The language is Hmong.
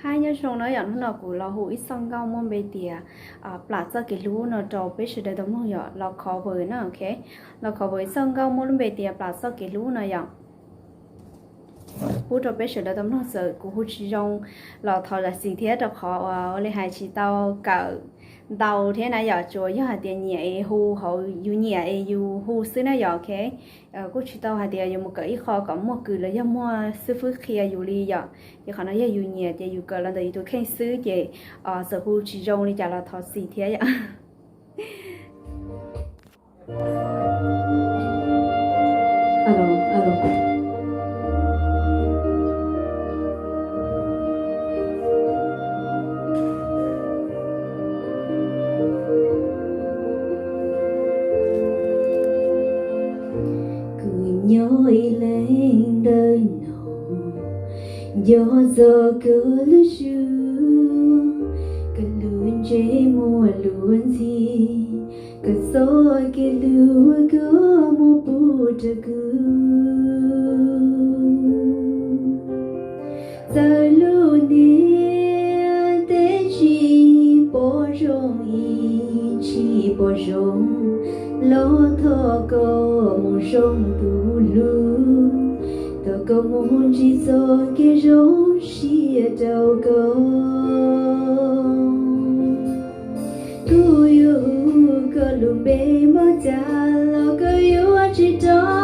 Hi, nyob zoo na yom, hnub no kuv los hu ib txoj nkauj muaj npe tias Plam Txoj Kev Hlub no rau peb sawv daws tau mloog yom, los cover na, ok. Los cover ib txoj nkauj muaj lub npe tias Plam Txoj Kev Hlub no yom. Pub rau peb sawv daws tau mloog, txawm kuv hu tsis zoo los thov zam txim thiab, rau qhov uas ua li hais tsis tau kawm ntau thiab na yom, tsuas yog hais tias nyiam es hu hauv yus nyiam es yus hu xwb na yom, ok. Kuj tsis tau hais tias yuav mus kawm ib qho kom muaj kws los yog muaj xib fwb qhia yus li yom, ces qhov no yog yus nyiam ces yus kawm los ntawm yus tus kheej xwb, ces txawm hu tsis zoo li cas los thov txim thiab yom. Kuv nyob ib leeg ntawm no, nco txog koj lub suab, koj lub ntsej muag luag ntxhi, koj txoj kev hlub koj muab pub rau kuv. Txawm lub ntiaj teb tsis pom zoo ib tsis pom zoo, los thov koj mus zoo tus hlub, thov koj mus ntsib txoj kev zoo siab rau koj. Kuv yuav hu koj lub npe npaum cas los koj yuav tsis rov